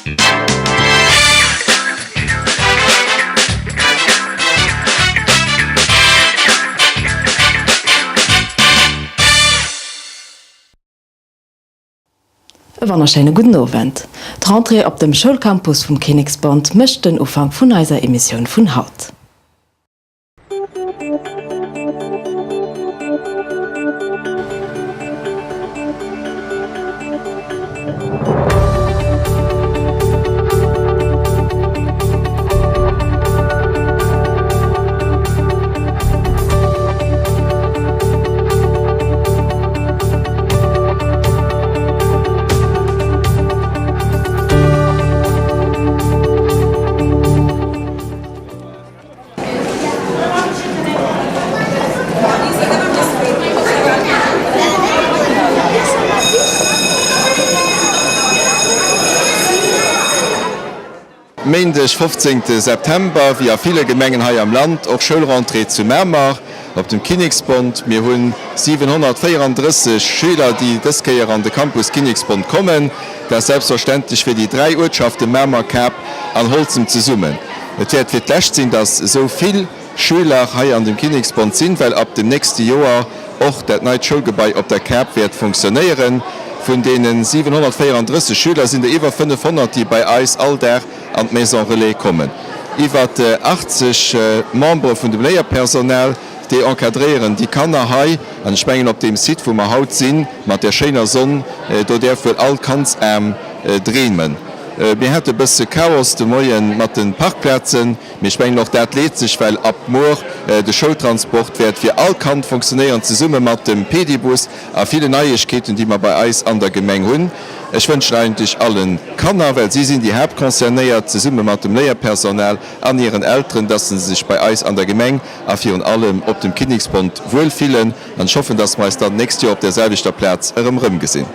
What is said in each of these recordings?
E wonnerschéine gudden Owend. D'Rentrée op dem Schoulcampus vum Kinneksbond mécht den Ufank vun eiser Emissioun vun haut. Méindeg 15 September, wéi a ville Gemengen hei am Land, och Schoulrentrée zu Mamer op dem Kinneksbond. Mir hunn 734 Schüler, déi dës Kéier an de Campus Kinneksbond kommen. Dat selbstverständlech fir déi 3 Uertschaften Mamer, Cap an Holzem zesummen. Et wäert fir d'lescht sinn, dass esou vill Schüler hei an dem Kinneksbond sinn, well ab dem nächste Joer och dat neit Schoulgebai op der Cap wäert funktionéieren. Vun deene 734 Schüler sinn der iwwer 500, déi bei eis all Dag an d'Maison Relais kommen. Iwwer 80 Membere vun dem Léierpersonal, déi encadréieren déi Kanner hei. An ech mengen, op deem Site, wou mer haut sinn, mat där schéiner Sonn, do däerf wuel all Kandsaarm dreemen. Mir hate bësse Chaos de Moie mat de Parkplazen. Mee ech mengen, och dat leet sech, well ab muer de Schoultransport wäert fir all Kand funktionéieren, zesumme mat dem Pedibus a ville Neiegkeeten, déi mer bei eis an der Gemeng hunn. Ech wënschen eigentlech alle Kanner, well si sinn déi Haaptconcernéiert, zesumme mat dem Léierpersonal an hiren Elteren, dass se sech bei eis an der Gemeng a virun allem op dem Kinneksbond wuel fillen. An ech hoffen, dass mer eis dann d'nächst Joer op där selwechter Plaz erëm erëmgesinn.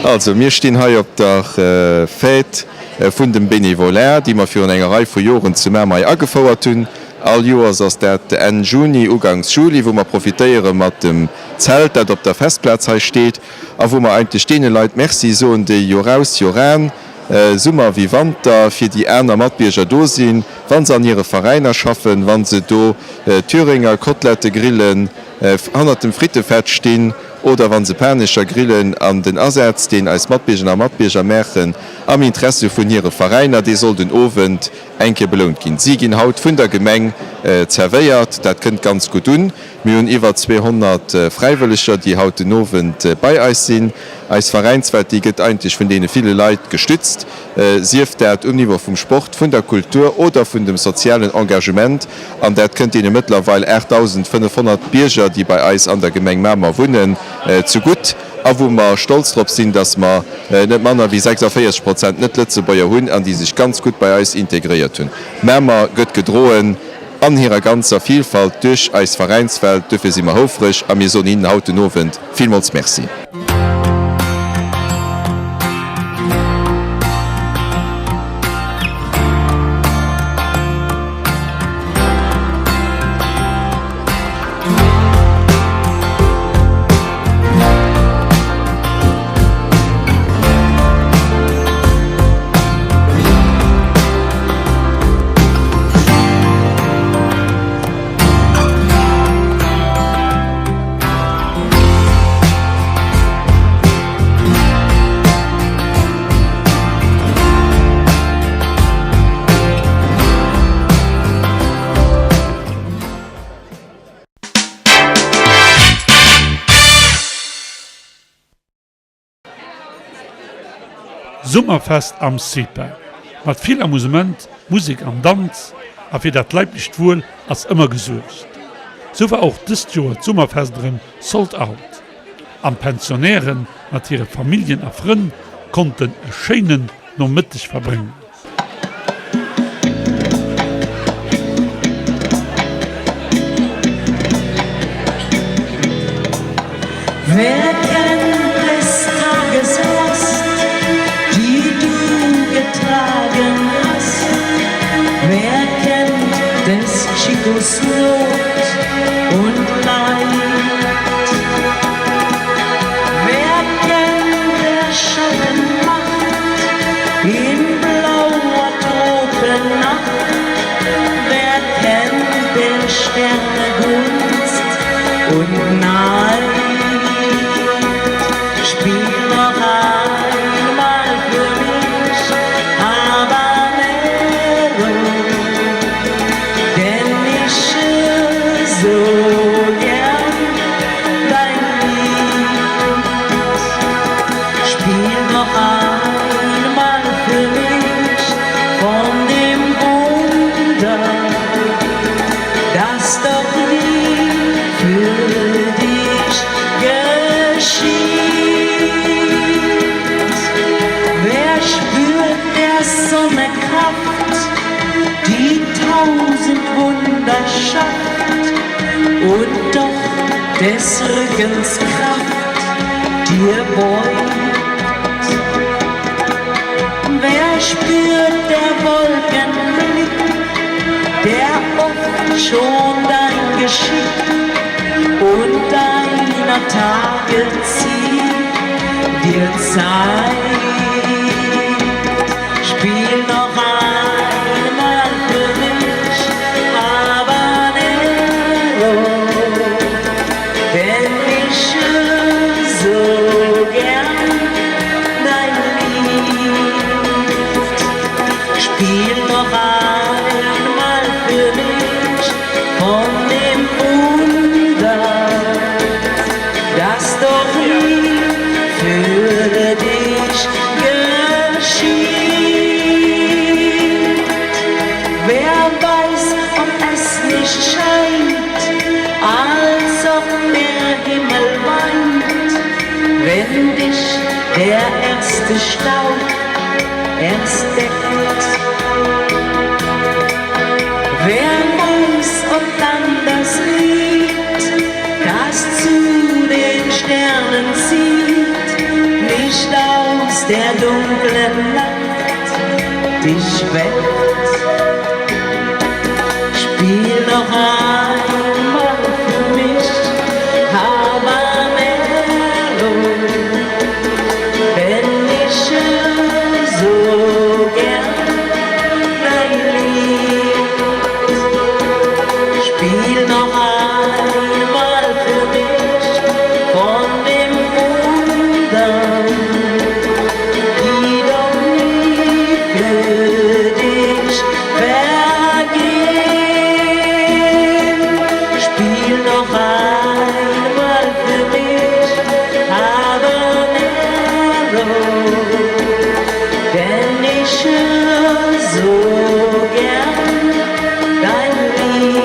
Also, mir stinn hei op der Fête vun dem Bénévolat, déi mer virun enger Rei vu Joren zu Mamer hei agefouert hunn. All Joers ass dat Enn Juni, Uganks Juli, wou mer profitéiere mat dem Zelt, dat op der Festplaz hei steet a wou mer eigentlech deene Leit Merci soen, déi joraus, joran, Summer wéi Wanter, fir déi aner Matbierger do sinn, wa se an hire Veräiner schaffen, wa se do Thüringer Kotelette grillen, hannert dem Frittefett stinn oder wa se Panescher grillen. An den Asaz, deen eis Matbierger a Matbierger maachen am Interesse vun hire Veräiner, dee soll den Owend eng Kéier belount ginn. Si ginn haut vun der Gemeng zerwéiert. Dat kënnt ganz gutt un. Mir hunn iwwer 200 Fräiwëlleger, déi haut den Owend bei eis sinn. Eis Veräinswelt, déi gëtt eigentlech vun deene ville Leit gestützt, sief dat um Niveau vum Sport, vun der Kultur oder vun dem sozialen Engagement. An dat kënnt deene mëttlerweil 8.500 Bierger, déi bei eis an der Gemeng Mamer wunnen, zegutt. A wou mer stolz drop sinn, dass mer net manner wéi 46 Prozent Net-Lëtzebuerger hunn an déi sech ganz gutt bei eis integréiert hunn. Mamer gëtt gedroen an hirer ganzer Vielfalt duerch eis Veräinswelt. Duerfir si mer houfreg a mir soen hinnen haut den Owend villmools Merci. Summerfest am CIPA. Mat vill Amusement, Musek an Danz, a fir dat leiblecht Wuel ass ëmmer gesuergt. Sou war och dëst Joer d'Summerfest erëm sold out an d'Pensionnairen mat hire Familljen a Frënn konnten e schéinen Nomëtteg verbréngen. Wer kennt des Tages Last, die du getragen hast? Wer kennt des Chicos Not und Leid? Wer kennt der Schatten Macht in blauer Tropennacht? Wer kennt der Sterne Gunst und Neid? Spiel noch einmal für mich, Habanero, denn ich hör so gern dein Lied. Spiel noch einmal für mich von dem Wunder, das doch nie für dich geschieht. Wer spürt der Sonne Kraft, die tausend Wunder schafft und doch des Rückens Kraft dir beugt? Wer spürt der Wolken Blick, der oft schon dein Geschick und deiner Tage Ziel dir zeigt? Spiel noch einmal für mich, Habanero, denn ich hör so gern dein Lied. Spiel noch einmal für mich von dem Wunder, das doch nie für dich geschieht. Wer weiß, ob es nicht scheint, als ob der Himmel weint, wenn dich der erste Staub erst deckt. Wer weiß, ob dann das Lied, das zu den Sternen zieht, nicht aus der dunklen Nacht dich weckt. Spiel noch einmal für mich, Habanero, denn ich hör so gern dein Lied. Spiel noch einmal für mich von dem Wunder, die doch nie für dich vergehen. Spiel noch einmal für mich, Habanero, denn ich hör so gern dein Lied.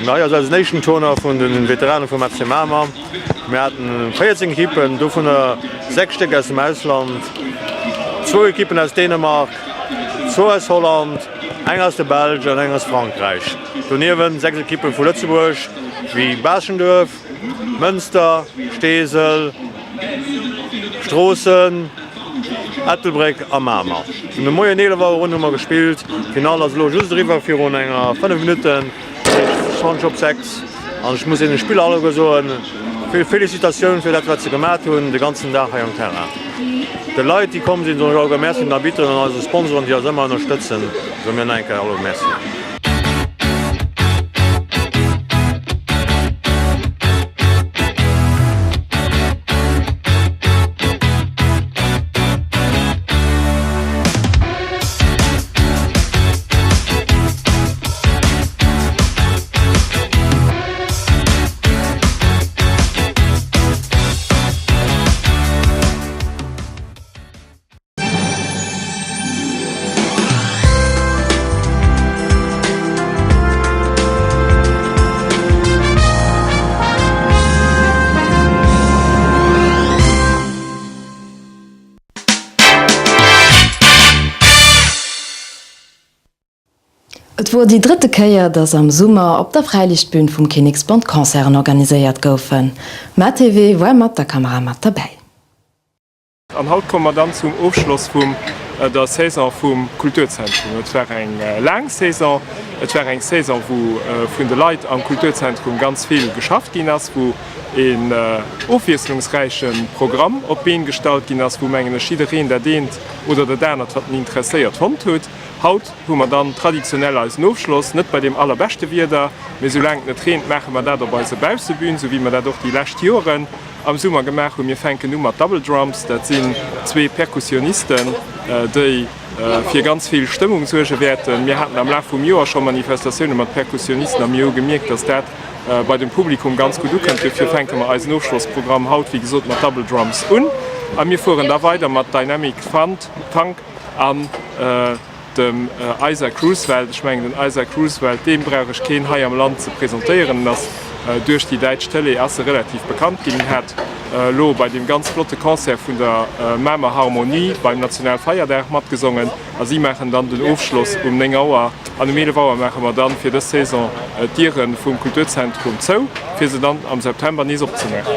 Hei ass eisen éischten Tournoi vun de Veterane vum FC Mamer. Mir haten 14 Ekippen, dovunner 6 Stéck aus dem Ausland, zwou Ekippen aus Dänemark, zwou aus Holland, eng aus der Belsch an eng aus Frankräich. Doniewent 6 Ekippe vu Lëtzebuerg, wéi Baaschenduerf, Mënster, Steesel, Stroossen, Ettelbréck a Mamer. Vun de Moien 11 Auer un hu mer gespillt. D'Finall ass elo just eriwwer virun enger 5 Minutten, dat heescht 20 op 6. An ech muss deene Spiller alleguer soen, vill Felicitatioun fir dat wat se gemat hunn de ganzen Dag hei um Terrain. De Leit déi komm sinn soen ech alleguer Merci, den Arbitteren an eise Sponsoren déi eis ëmmer ënnerstëtzen, soe mir nach eng Kéier alleguer Merci. Et wor déi drëtte Kéier, dass am Summer op der Fräiliichtbün vum Kinneksbond Concerten organiséiert goufen. MaTV war mat der Kamera mat derbäi. An haut komme mer dann zum Ofschloss vum der Saison vum Kulturzentrum. Et war eng laang Saison, et war eng Saison wou vun de Leit am Kulturzentrum ganz vill geschafft ginn ass, wou een ofwiesslungsräiche Programm op d'Been gestallt ginn ass, wou mengen ech jiddereen dat eent oder dat anert wat en interesséiert fonnt huet. Haut hu mer dann traditionell eisen Ofschloss, net bei deem allerbeschte Wieder, mee soulaang et net reent maache mer dat op eiser Baussebühn, sou wéi mer dat och déi lescht Joren am Summer gemaach hunn. Mir fänken u mat Double Drums, dat sinn zwee Perkussionisten, déi fir ganz vill Stëmmung suerge wäerten. Mir haten am Laf vum Joer scho Manifestatioune mat Perkussionisten a mir hu gemierkt, dass dat bei dem Publikum ganz gutt ukënnt. Dofir fänke mer eisen Ofschlossprogramm haut, wéi gesot, mat Double Drums un a mir fueren da weider mat Dynamic Funk an Dem Isaac Roosevelt, ech mengen den Isaac Roosevelt, deem brauch ech keen hei am Land ze presentéieren, en ass duerch déi däitsch Tëlee ass e relativ bekannt ginn, en hat elo bei deem ganz flotte Concert vun der Mamer Harmonie beim Nationalfeierdag matgesongen a si maachen dann den Ofschloss um 9 Auer an um 11 Auer maache mer dann fir dës Saison d'Diere vum Kulturzentrum zou, fir se dann am September nees opzemaachen.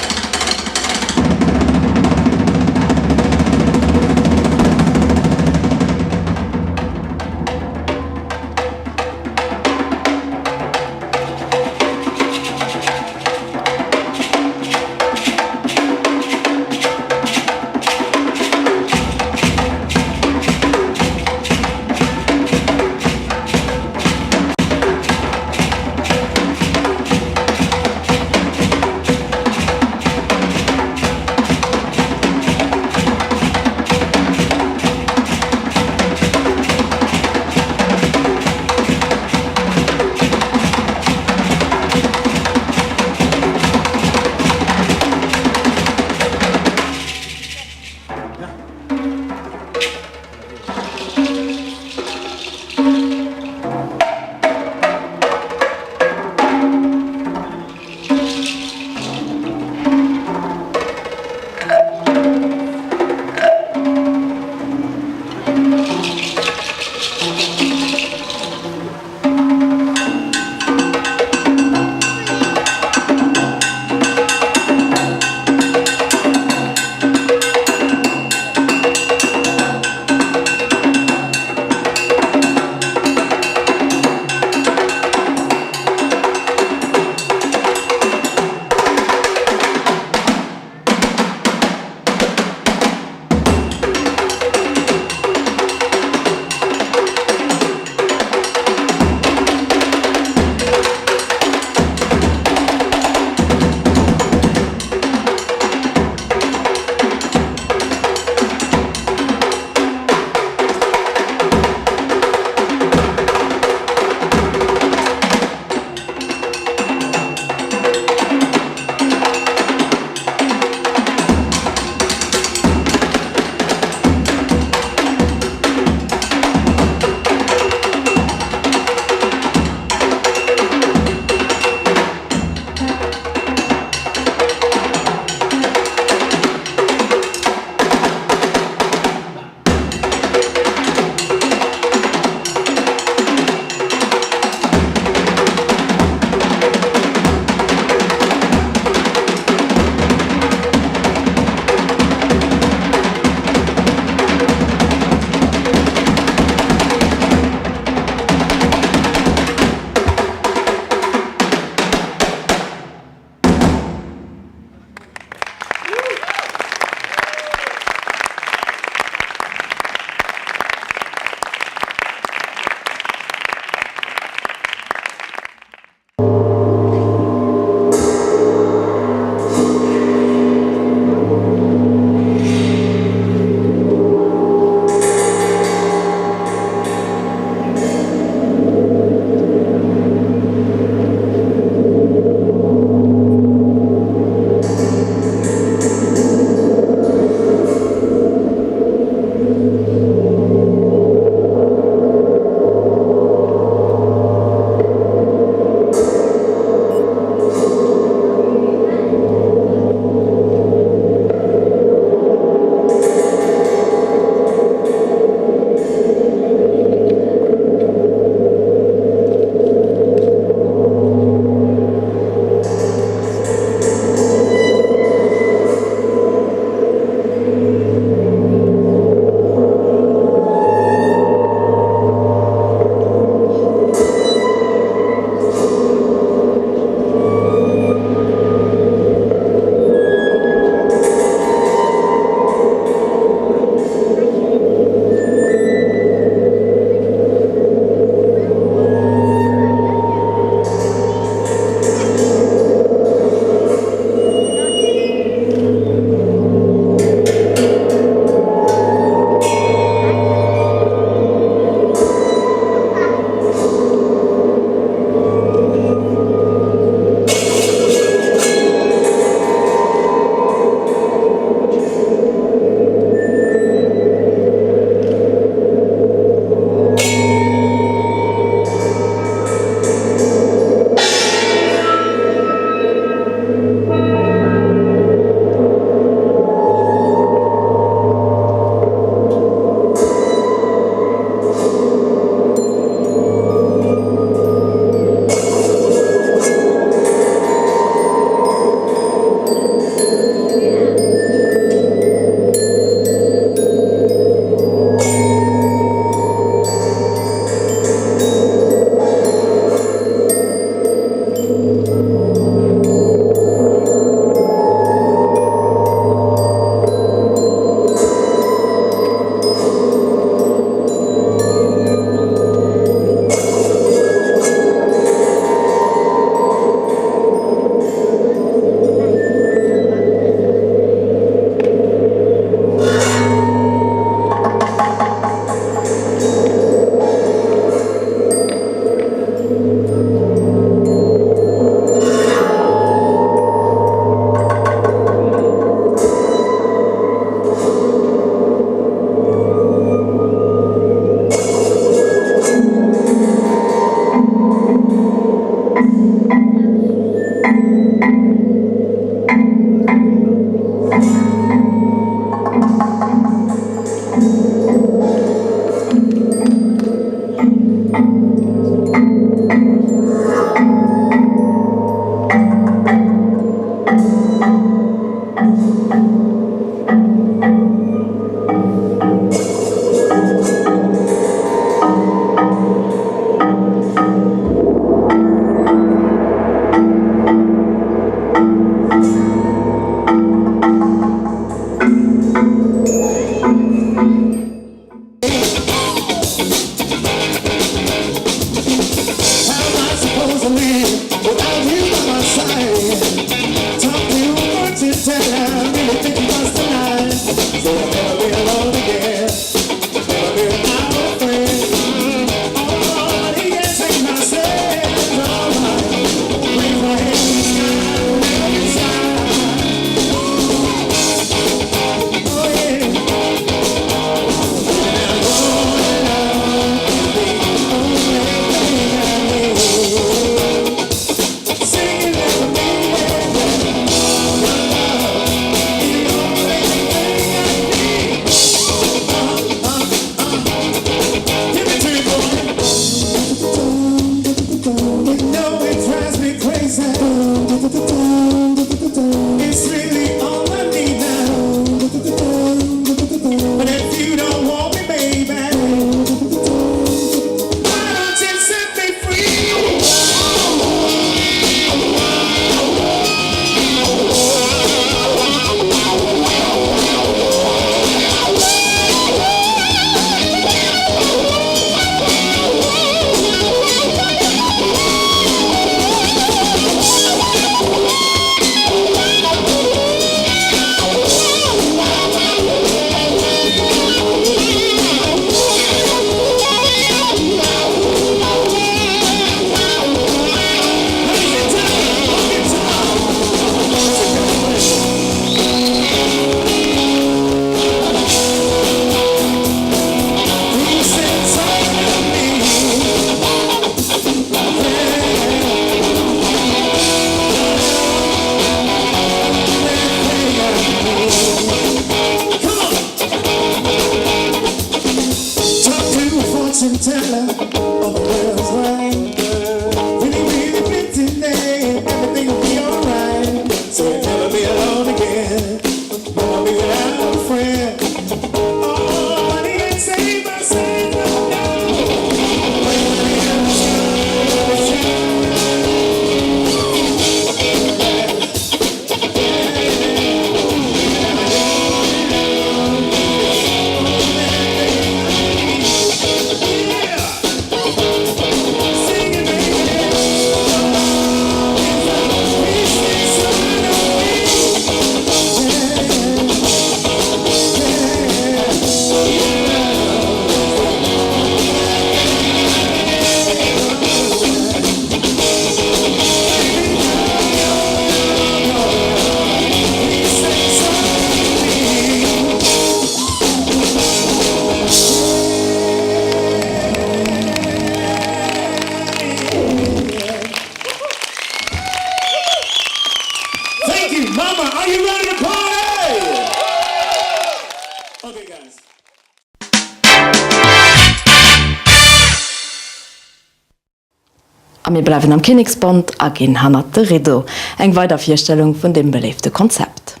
A mir bleiwen am Kinneksbond a ginn hannert de Rideau. Eng weider Virstellung vun deem beléifte Konzept.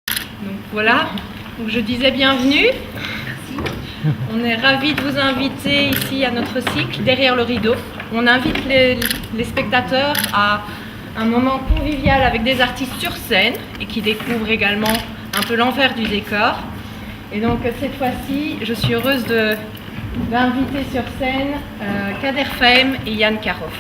Donc voilà, donc je disais bienvenue. On est ravis de vous inviter ici à notre cycle derrière le rideau. On invite les, les spectateurs à un moment convivial avec des artistes sur scène et qui découvrent également un peu l'envers du décor. Et donc cette fois-ci, je suis heureuse de d'inviter sur scène euh, Kader Fahem et Yann Karoff.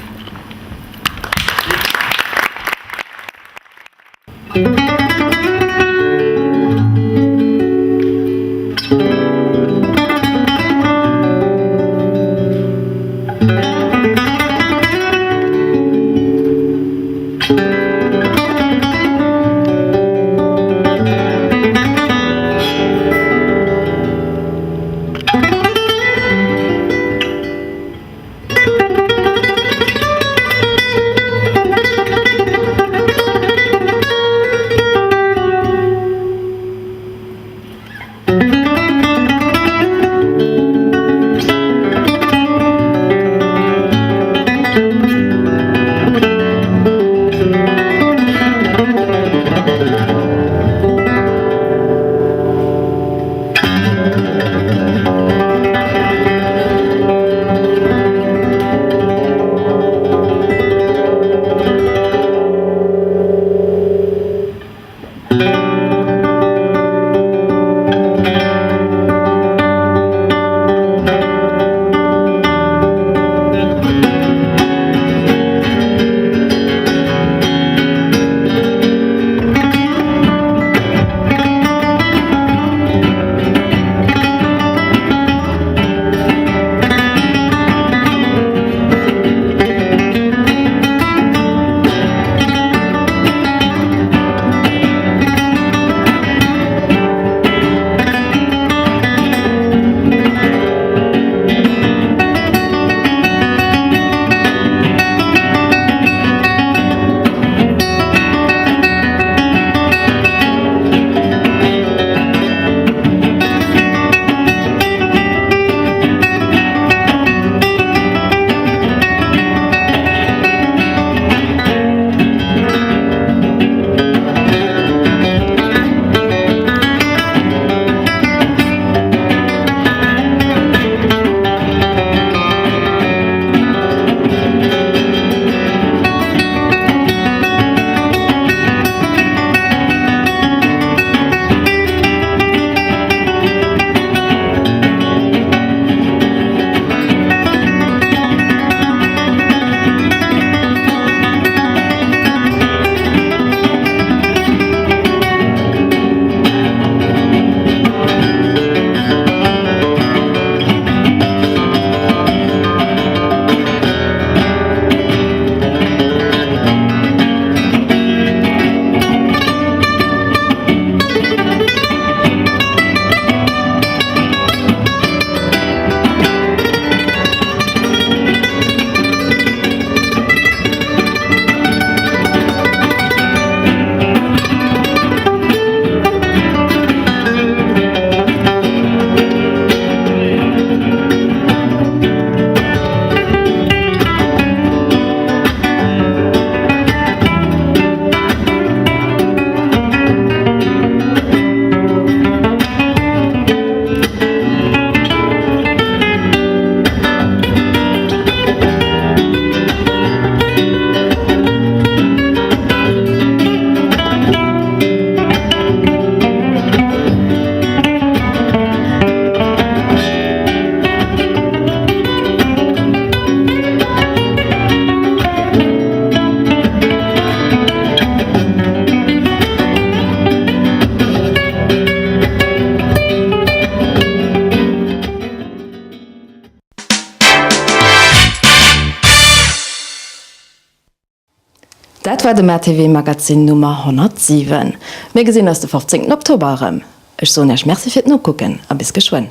Dat war de MaTV Magazin Nummer 107. Mir gesinn eis de 15 Oktober erëm. Ech soen Iech Merci fir d'Nokucken a bis geschwënn.